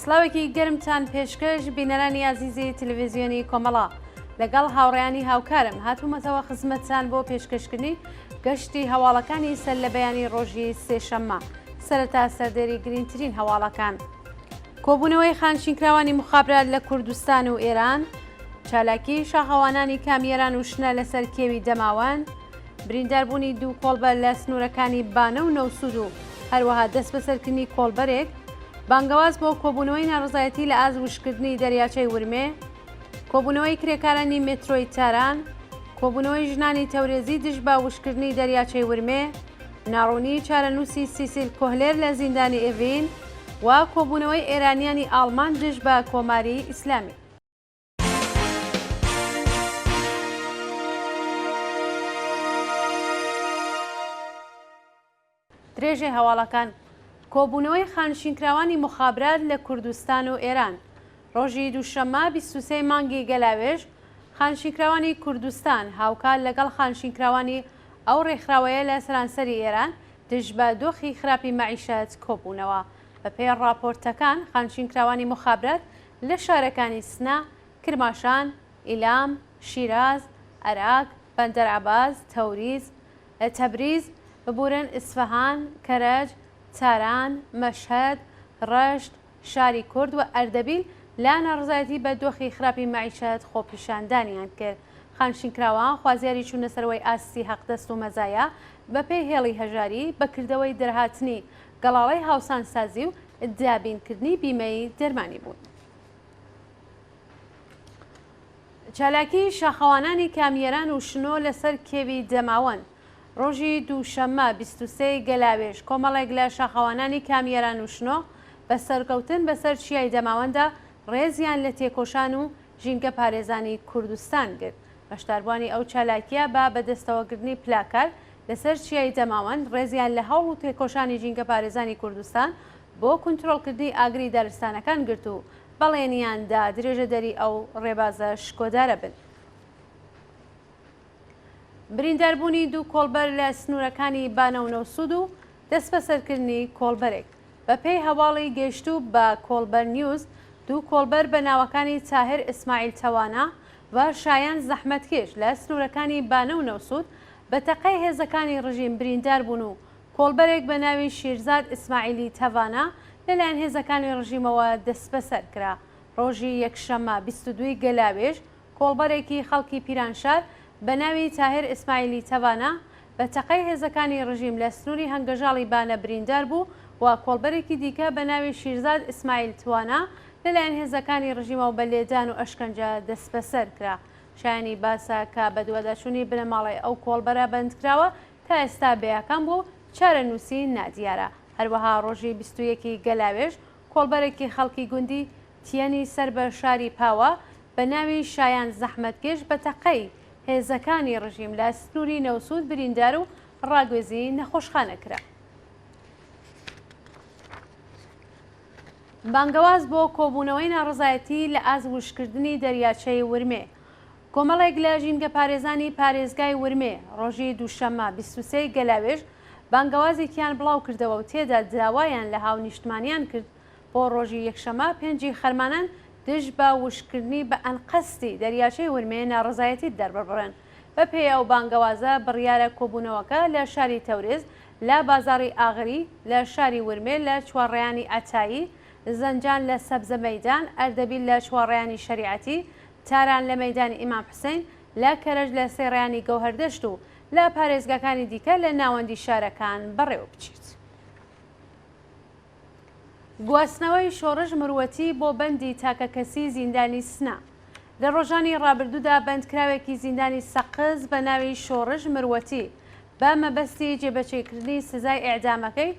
سڵاوێکی گەرمتان پێشکەش بینەرانی ئازیزی تلویزیۆنی کۆمەڵە لەگەڵ هاوڕێیانی هاوکارم هاتوومەتەوە خزمەتتان بۆ پێشکەشکردنی گەشتی هەواڵەکانی سەر لە بەیانی ڕۆژی سێشەممە سەرەتا سەردێری گرینگترین هەواڵەکان. کۆبوونەوەی خانشینکراوانی مخابرات لە کوردستان و ئێران، چالاکی شاخەوانانی کامیەران و شنە لەسەر کێوی دەماوەند، برینداربوونی دوو کۆڵبەر لە سنوورەکانی بانە و نەوسوود و هەروەها دەستبەسەرکردنی کۆڵبەرێک، بانگەواز بۆ کۆبوونەوەی ناڕەزایەتی لە ئاست وشککردنی دەریاچەی ورمێ، کۆبوونەوەی کرێکارانی مێترۆی تاران، کۆبوونەوەی ژنانی تەورێزی دژ بە وشککردنی دەریاچەی ورمێ، ناڕوونیی چارەنووسی سیسیل کۆهلێر لە زیندانی ئێڤین و کۆبوونەوەی ئێرانیانی ئاڵمان دژ بە کۆماری ئیسلامی. درێژەی هەواڵەکان، کۆبوونەوەی خانشینکراوانی موخابرات لە کوردستان و ئێران ڕۆژی دووشەممە 23 مانگی گەلاوێژ خانشینکراوانی کوردستان هاوکات لەگەڵ خانشینکراوانی ئەو ڕێکخراوەیە لە سەرانسەری ئێران دژ بە دۆخی خراپی مەعیشەت کۆبوونەوە. بەپێی ڕاپۆرتەکان خانشینکراوانی موخابرات لە شارەکانی سنە، کرماشان، ئیلام، شیراز، ئەراک، بەندەر عەباس، تەوریز، تەبریز، ببورن، ئیسفەهان، کەرەج، تاران، مەشهەد، ڕەشت، شاری کورد و ئەردەبیل لە ناڕەزایەتی بە دۆخی خراپی مەعیشەت خۆپیشاندانیان کرد. خانشینکراوان خوازیاری چوونەسەرەوەی ئاستی حەقدەست و مەزایا بەپێی هێڵی هەژاری، بە کردەوەی دەرهاتنی گەڵاڵەی هاوسانسازی و دابینکردنی بیمەی دەرمانی بوون. چالاکیی شاخەوانانی کامیەران و شنۆ لەسەر کێوی دەماوەند ڕۆژی دووشەممە 23 گەلاوێژ کۆمەڵێک لە شاخەوانانی کامیەران و شنۆ بە سەرکەوتن بەسەر چیای دەماوەندا ڕێزیان لە تێکۆشان و ژینگەپارێزانی کوردستان گرت. بەشداربووانی ئەو چالاکییە بە بەدەستەوەگرتنی پلاکارد لەسەر چیای دەماوەند ڕێزیان لە هەوڵ و تێکۆشانی ژینگەپارێزانی کوردستان بۆ کونترۆڵکردنی ئاگری دارستانەکان گرت و بەڵێنیان دا درێژەدەری ئەو ڕێبازە شکۆدارە بن. برینداربوونی دوو کۆڵبەر لە سنوورەکانی بانە و نەوسوود و دەستبەسەرکردنی کۆڵبەرێک. بەپێی هەواڵی گەیشتوو بە کۆڵبەر نیوز، دوو کۆڵبەر بە ناوەکانی تاهر ئیسماعیل تەوانا و شایان زەحمەتکێش لە سنوورەکانی بانە و نەوسوود بە تەقەی هێزەکانی ڕژیم بریندار بوون و کۆڵبەرێک بە ناوی شیرزاد ئیسماعیلی تەڤانا لەلایەن هێزەکانی ڕژیمەوە دەستبەسەر کرا. ڕۆژی یەکشەممە 22 ی گەلاوێژ کۆڵبەرێکی خەڵکی پیرانشار بە ناوی تاهر ئیسماعیلی تەڤانا بە تەقەی هێزەکانی ڕژیم لە سنووری هەنگەژاڵی بانە بریندار بوو و کۆڵبەرێکی دیکە بە ناوی شیرزاد ئیسماعیل توانا لەلایەن هێزەکانی ڕژیمەوە بە لێدان و ئەشکەنجە دەستبەسەر کرا. شایانی باسە کە بەدواداچوونی بنەماڵەی ئەو کۆڵبەرە بەندکراوە تا ئێستا بێئاکام بووە و چارەنووسی نادیارە. هەروەها ڕۆژی 21 ی گەلاوێژ کۆڵبەرێکی خەڵکی گوندی تیەنی سەر بە شاری پاوە بە ناوی شایان زەحمەتکێش بە تەقەی هێزەکانی ڕژیم لە سنووری نەوسوود بریندار و ڕاگوێزی نەخۆشخانە کرا. بانگەواز بۆ کۆبوونەوەی ناڕەزایەتی لە ئاست وشکردنی دەریاچەی ورمێ کۆمەڵێک لە ژینگەپارێزانی پارێزگای ورمێ ڕۆژی دووشەممە 23 گەلاوێژ بانگەوازێکیان بڵاوکردەوە و تێدا داوایان لە هاونیشتمانیان کرد بۆ ڕۆژی یەکشەممە پێنجی خەرمانان دژ بە وشککردنی بە ئەنقەستی دەریاچەی ورمێ ناڕەزایەتی دەرببڕن. بەپێی ئەو بانگەوازە بڕیارە کۆبوونەوەکە لە شاری تەورێز لە بازاڕی ئاغری، لە شاری ورمێ لە چوارڕێیانی عەتایی، زەنجان لە سەبزە مەیدان، ئەردەبیل لە چوارڕێیانی شەریعەتی، تاران لە مەیدانی ئیمام حوسەین، لە کەرەج لە سێڕێیانی گەوهەردەشت و لە پارێزگاکانی دیکە لە ناوەندی شارەکان بەڕێوەبچێت. گواستنەوەی شۆڕش مروەتی بۆ بەندی تاکەکەسی زیندانی سنە لە ڕۆژانی ڕابردوودا بەندکراوێکی زیندانی سەقز بە ناوی شۆڕش مروەتی بە مەبەستی جێبەچێکردنی سزای ئێعدامەکەی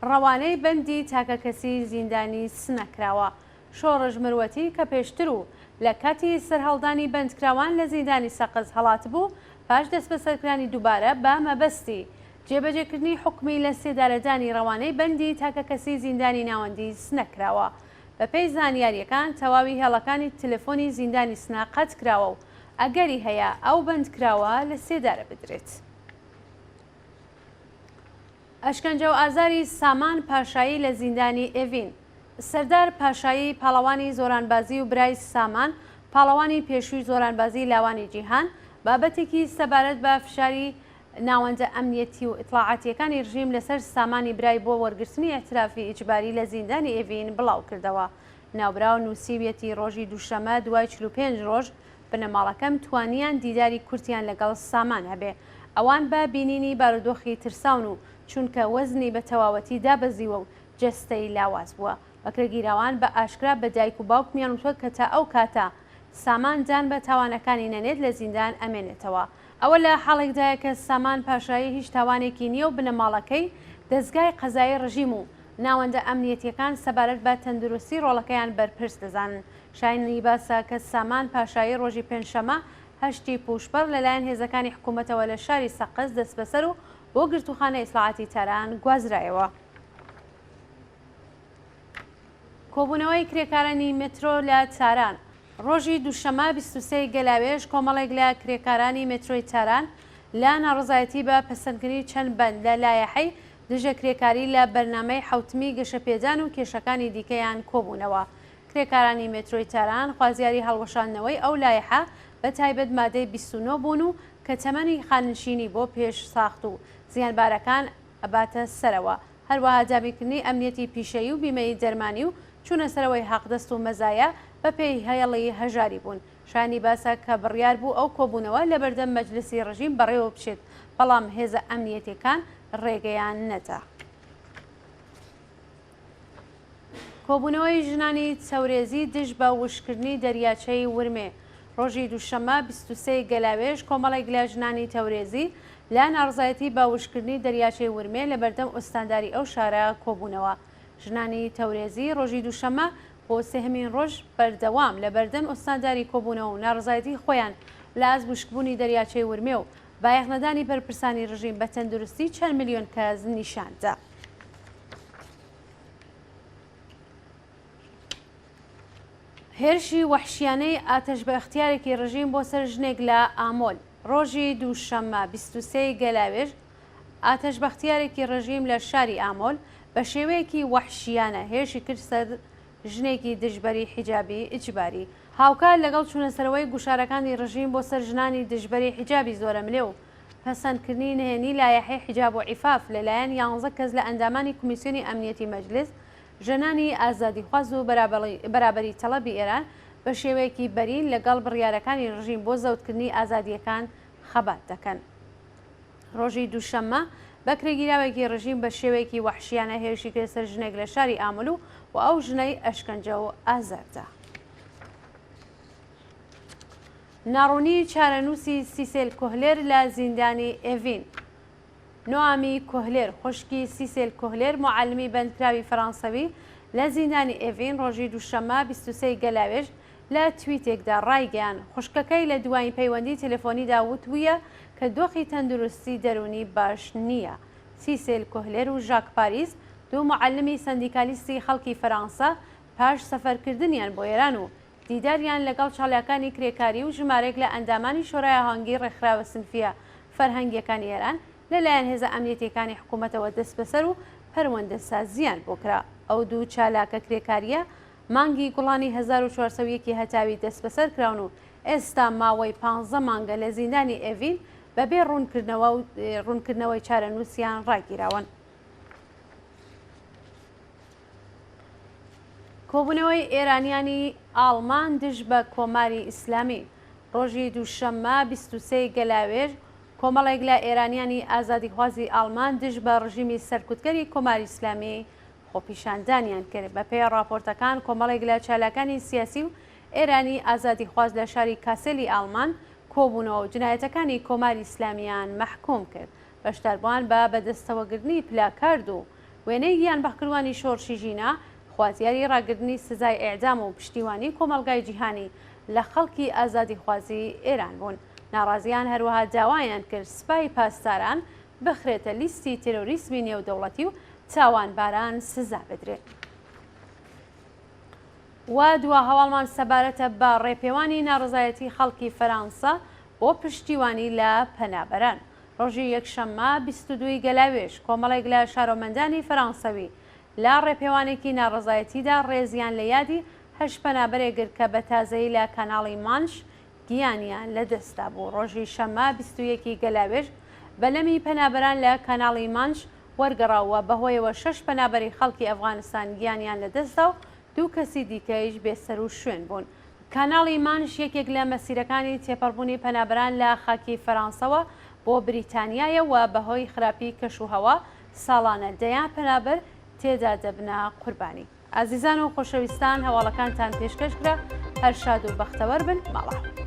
ڕەوانەی بەندی تاکەکەسی زیندانی سنە کراوە. شۆڕش مروەتی کە پێشتر و لە کاتی سەرهەڵدانی بەندکراوان لە زیندانی سەقز هەڵاتبوو، پاش دەستبەسەرکرانی دووبارە بە مەبەستی جێبەجێکردنی حوکمی لە سێدارەدانی ڕەوانەی بەندی تاکەکەسی زیندانی ناوەندی سنە کراوە. بەپێی زانیارییەکان تەواوی هێڵەکانی تلفۆنی زیندانی سنە قەت کراوە و ئەگەری هەیە ئەو بەندکراوە لە سێدارە بدرێت. ئەشکەنجە و ئازاری سامان پاشایی لە زیندانی ئێڤین. سەردار پاشایی پاڵەوانی زۆرانبازی و برای سامان پاڵەوانی پێشووی زۆرانبازی لاوانی جیهان بابەتێکی سەبارەت بە فشاری ناوەندە ئەمنیەتی و ئیتڵاعاتییەکانی رژیم لەسەر سامانی برای بۆ وەرگرتنی ئیعترافی ئیجباری لە زیندانی ئێڤین بڵاو کردەوە. ناوبراو نووسیویەتی رۆژی دووشەمە دوای 45 رۆژ بنەماڵەکەم توانیان دیداری کورتیان لەگەڵ سامان هەبێ. ئەوان بە بینینی بارودۆخی ترساون و چونکە وەزنی بە تەواوەتی دابەزیوە و جەستەی لاواز بووە. بەکرێگیراوان بە ئاشکرا بە دایک و باوکمیان وتوە کە تا ئەو کاتە سامان دان بە تاوانەکانی نەنێت لە زیندان ئەمێنێتەوە. ئەوە لە حاڵێکدایە کە سامان پاشایی هیچ تاوانێکی نییە و بنەماڵەکەی، دەزگای قەزایی ڕژیم و ناوەندە ئەمنیەتییەکان سەبارەت بە تەندروستی ڕۆڵەکەیان بەرپرس دەزانن. شایانی باسە کە سامان پاشایی ڕۆژی پێنجشەممە هەشتی پووشپەڕ لەلایەن هێزەکانی حکوومەتەوە لە شاری سەقز دەستبەسەر و بۆ گرتووخانەی ئیتڵاعاتی تاران گوازرایەوە. کۆبوونەوەی کرێکارانی مێترۆ لە تاران. ڕۆژی دووشەممە 23 گەلاوێژ کۆمەڵێک لە کرێکارانی مێترۆی تاران لە ناڕەزایەتی بە پەسەندکردنی چەند بەند لە لایەحەی دژە کرێکاری لە بەرنامەی حەوتمی گەشەپێدان و کێشەکانی دیکەیان کۆبوونەوە. کرێکارانی مێترۆی تاران خوازیاری هەڵوەشاندنەوەی ئەو لایەحە بە تایبەت مادەی 29 بوون و کە تەمەنی خانەنشینی بۆ پێش ساخت و زیانبارەکان ئەباتە سەرەوە، هەروەها دابینکردنی ئەمنیەتی پیشەیی و بیمەی دەرمانی و چوونەسەرەوەی حەقدەست و مەزایا بە پێی هێڵی هەژاری بوون. شایانی باسە کە بڕیار بوو ئەو کۆبوونەوە لە بەردەم مەجلسی ڕژیم بەڕێوە بچێت، بەڵام هێزە ئەمنیەتیەکان ڕێگەیان نەدا. کۆبوونەوەی ژنانی چەورێزی دژ بە وشککردنی دەریاچەی ورمێ ڕۆژی دووشەممە 23 گەلاوێژ کۆمەڵێک لە ژنانی تەورێزی لە ناڕزایەتی بە وشککردنی دەریاچەی ورمێ لە بەردەم ئوستانداری ئەو شارە کۆبوونەوە. ژنانی تەورێزی ڕۆژی دووشەممە بۆ سێهەمین ڕۆژ بەردەوام لە بەردەم ئوستانداری کۆبوونەوە و ناڕزایەتی خۆیان لە ئاست وشکبوونی دەریاچەی ورمێ و بایەخنەدانی بەرپرسانی ڕژیم بە تەندروستی چەند ملیۆن کەس نیشان دا. هێرشی وەحشیانەی ئاتەشبەختیارێکی ڕژیم بۆ سەر ژنێک لە ئامۆل ڕۆژی دووشەممە 23 گەلاوێژ ئاتەشبەختیارێکی ڕژیم لە شاری ئامۆل بە شێوەیەکی وەحشیانە هێرشی کرد سەر ژنێکی دژبەری حیجابی ئیجباری. هاوکات لەگەڵ چوونەسەرەوەی گوشارەکانی ڕژیم بۆ سەر ژنانی دژبەری حیجابی زۆرەملێ و پەسەندکردنی نهێنی لایەحەی حیجاب و عیفاف لەلایەن یانزە کەس لە ئەندامانی کومیسیۆنی ئەمنیەتی مەجلس، ژنانی ئازادیخواز و بەرابەری تەڵەبی ئێران بە شێوەیەکی بەرین لەگەڵ بڕیارەکانی ڕژیم بۆ زەوتکردنی ئازادییەکان خەبات دەکەن. ڕۆژی دووشەممە بەکرێگیراوێکی ڕژیم بە شێوەیەکی وەحشیانە هێرشی کردە سەر ژنێک لە شاری ئامل و و ئەو ژنەی ئەشکەنجە و ئازار دا. ناڕوونی چارەنووسی سیسێل کۆهلێر لە زیندانی ئێڤین. نۆئامی کۆهلێر، خوشکی سیسێل کۆهلێر، موعەلمی بەندکراوی فەرانسەوی لە زیندانی ئێڤین، ڕۆژی دووشەممە 23 گەلاوێژ لە تویتێکدا ڕایگەیاند، خوشکەکەی لە دوایین پەیوەندی تەلەفۆنیدا وتوویە کە دۆخی تەندروستی دەروونی باش نییە. سیسێل کۆهلێر و ژاک پاریس، دوو موعەلمی سەندیکالیستی خەڵکی فەرانسە، پاش سەفەرکردنیان بۆ ئێران و دیداریان لەگەڵ چالاکانی کرێکاری و ژمارەیەک لە ئەندامانی شۆرای ئاهەنگی ڕێکخراوە سنفییە فەرهەنگییەکانی ئێران لە لایەن هێزە ئەمنیەتییەکانی حکوومەتەوە دەستبەسەر و پەروەندەسازییان بۆ کرا. ئەو دوو چالاکە کرێکارییە مانگی گوڵانی 1401 ی هەتاوی دەستبەسەر کراون و ئێستا ماوەی پانزە مانگە لە زیندانی ئێڤین بەبێ ڕوونکردنەوە و ڕوونکردنەوەی چارەنووسیان ڕاگیراون. کۆبوونەوەی ئێرانیانی ئاڵمان دژ بە کۆماری ئیسلامی ڕۆژی دووشەممە 23 گەلاوێژ کۆمەڵێک لە ئێرانیانی ئازادیخوازی ئاڵمان دژ بە ڕژیمی سەرکوتگەری کۆماری ئیسلامی خۆپیشاندانیان کرد. بەپێی ڕاپۆرتەکان کۆمەڵێک لە چالاکانی سیاسی و ئێرانی ئازادیخواز لە شاری کاسێلی ئاڵمان کۆبوونەوە و جنایەتەکانی کۆماری ئیسلامیان مەحکووم کرد. بەشداربووان بە بەدەستەوەگرتنی پلاکارد و وێنەی گیانبەختکردوانی شۆڕشی ژینا، خوازیاری ڕاگرتنی سزای ئێعدام و پشتیوانی کۆمەڵگای جیهانی لە خەڵکی ئازادیخوازی ئێران بوون. ناڕازیان هەروەها داوایان کرد سپای پاسداران بخرێتە لیستی تێرۆریسمی نێودەوڵەتی و تاوانباران سزا بدرێن. و دوا هەواڵمان سەبارەتە بە ڕێپێوانی ناڕەزایەتی خەڵکی فەرانسە بۆ پشتیوانی لە پەنابەران. ڕۆژی یەکشەممە 22 ی گەلاوێژ کۆمەڵێک لە شارۆمەندانی فەرانسەوی. لە ڕێپێوانێکی ناڕەزایەتیدا ڕێزیان لە یادی هەشت پەنابەرێک گرت کە بە تازەیی لە کاناڵی مانش گیانیان لەدەستدابوو. ڕۆژی شەممە 21 ی گەلاوێژ بەلەمی پەنابەران لە کاناڵی مانش وەرگەڕا و بەهۆیەوە شەش پەنابەری خەڵکی ئەفغانستان گیانیان لەدەستدا و دوو کەسی دیکەیش بێسەروشوێن بوون. کاناڵی مانش یەکێک لە مەسیرەکانی تێپەڕبوونی پەنابەران لە خاکی فەرانسەوە بۆ بریتانیایە و بەهۆی خراپی کەشوهەوا ساڵانە دەیان پەنابەر تێدا دەبنە قوربانی. ئازیزان و خۆشەویستان هەواڵەکانتان پێشکەش کرا هەر شاد و بەختەوەر بن ماڵاو.